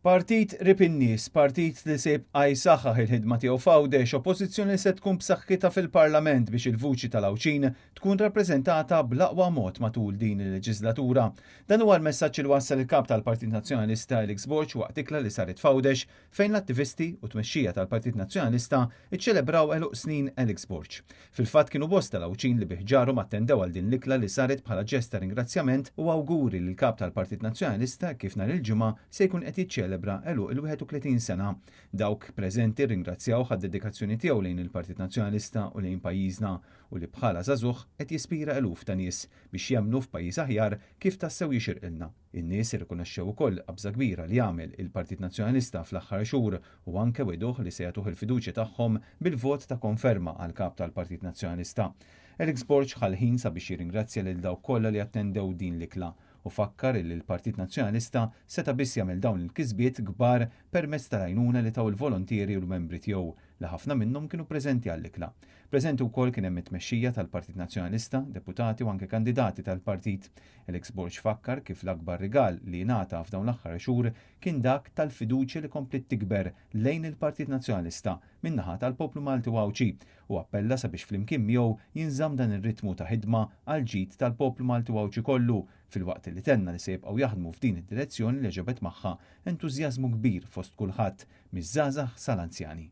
Partit qrib in-nies, partit li se jibqa' jsaħħaħ il-ħidma tiegħu f'Għawdex, Oppożizzjoni li se tkun b'saħħitha fil-Parlament biex il-vuċi tal-Għawdxin tkun rappreżentata bl-aqwa mod matul din il-leġiżlatura. Dan huwa l-messaġġ li wassal il-Kap tal-Partit Nazzjonalista Alex Borg waqt ikla li saret f'Għawdex fejn l-attivisti u tmexxija tal-Partit Nazzjonalista ċċelebraw għeluq snin Alex Borg. Fil-fatt kienu bosta l-Għawdxin li bi ħġarhom attendew għal din l-ikla li saret bħala ġest ta' ringrazzjament u awguri lill-Kap tal-Partit Nazzjonalista kif nhar il-Ġimgħa se jkun qed jiċċelebra għeluq il-31 sena. Dawk preżenti rringrazzjawh għad-dedikazzjoni tiegħu lejn il-Partit Nazzjonalista u lejn pajjiżna u li bħala żagħżugħ qed jispira eluf ta' nies biex jemmnu f'pajjiż aħjar kif tassew jixirqilna. In-nies irrikonoxxew ukoll qabża kbira li għamel il-Partit Nazzjonalista fl-aħħar xhur u anke wegħduh li se jagħtuh il-fiduċja tagħhom bil-vot ta' konferma għal Kap tal-Partit Nazzjonalista. Alex Borg ħa l-ħin sabiex jirringrazzja lil dawk kollha li attendew din l-ikla u fakkar illi l-Partit Nazzjonalista seta' biss jagħmel dawn il-kisbiet kbar permezz tal-għajnuna li taw il-volontieri u l-membri tiegħu li ħafna minnhom kienu preżenti għall-ikla. Preżenti wkoll kien hemm it-tmexxija tal-Partit Nazzjonalista, deputati u anke kandidati tal-partit. Alex Borg fakkar kif l-akbar rigal li ngħata f'dawn l-aħħar xhur kien dak tal-fiduċja li kompliet tikber lejn il-Partit Nazzjonalista min-naħa tal-poplu Malti u Għawdxi u appella sabiex flimkien miegħu jinżamm dan ir-ritmu ta' ħidma għall-ġid tal-poplu Malti u Għawdxi kollu filwaqt li tenna li se jibqgħu jaħdmu f'din id-direzzjoni li ġabet magħha entużjażmu kbir fost kulħadd miż-żgħażagħ sal-anzjani.